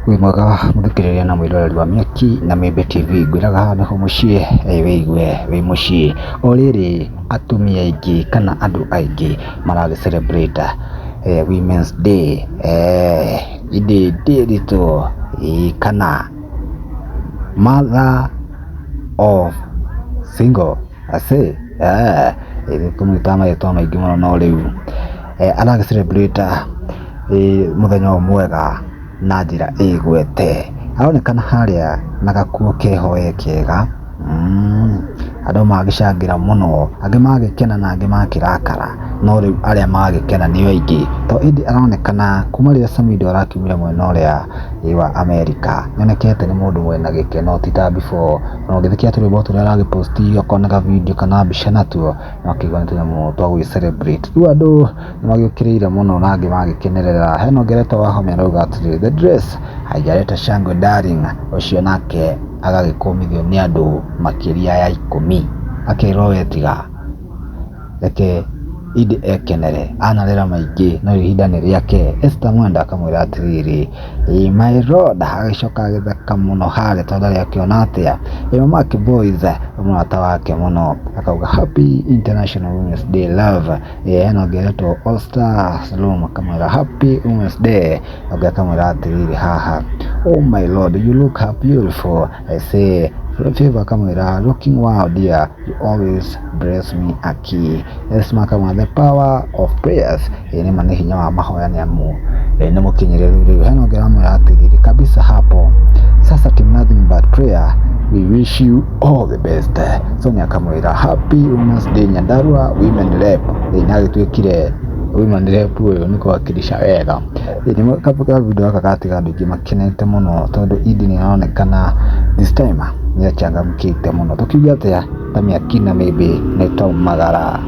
Wĩ mwega mũthikĩrĩria na mwĩroreri wa Mĩaki na Mĩmbi TV, ngwĩraga haha nĩho mũciĩ wĩigue wĩ mũciĩ. O rĩrĩ atumia aingĩ kana andũ aingĩ maragĩ celebrate Women's Day, ĩndĩ ndĩritũ kana mother of single I say tũmwĩtaga marĩtwa maingĩ mũno no rĩu aragĩ celebrate mũthenya ũyũ mwega na njĩra ĩgwete. Aronekana harĩa na gakuo keho we kega, andũ magĩcangĩra mũno, angĩ magĩkena na angĩ makĩrakara, no rĩu arĩa magĩkena nĩo aingĩ. To ĩndĩ aronekana kuma rĩrĩa Samidoh arakiumire mwena ũrĩa wa Amerika, nĩonekete nĩ mũndũ wĩna gĩkeno ti ta before. Ona ũngĩthikĩrĩria tũrwĩmbo tũrĩa aragĩ post okorwo nĩ ga video kana mbica natuo, no ũkĩigua nĩ tũnyamũ twa gũgĩ celebrate. Rĩu andũ nĩ magĩũkĩrĩire mũno na angĩ magĩkenerera. Hena ũngĩ ũretwo Wahome arauga atĩrĩrĩ, the dress haijaleta shangwe darling, ũcio nake agagĩkũmithio nĩ andũ makĩria ya 10, akerwo we tiga reke Idi ekenere, anarĩra maingĩ no ihinda nĩ rĩake. Esther Mwenda akamwĩra atĩrĩrĩ, my lord, agĩcoka agĩtheka mũno harĩa tondũ ndarĩ akĩona atĩa. Mark Boys mũrata wake mũno akauga happy International Women's Day love. Hena ũngĩ ũretwo All Star Salom akamwĩra happy Women's Day. Ũngĩ akamwĩra atĩrĩrĩ haha, oh my lord, you look beautiful. I say Favor akamwĩra looking wow dear, you always bless me aki. Esma akamwĩra the power of prayers. Ĩĩ nĩma nĩ hinya wa mahoya nĩ amu nĩ mũkinyĩrĩru rĩu. Hena ũngĩ aramwĩra atĩrĩrĩ kabisa hapo sasa team nothing but prayer, we wish you all the best. Sonia akamwĩra happy Women's Day Nyandarua women rep. Ĩĩ nĩ agĩtuĩkire women rep ũyũ nĩ kũwakilisha wega. Ĩĩ ka video gaka gatiga andũ aingĩ makenete mũno tondũ Idi nĩ aronekana this time nĩ achangamkĩte mũno. Tũkiuge atĩa ta Mĩaki na Mĩmbi nĩ twaumagara.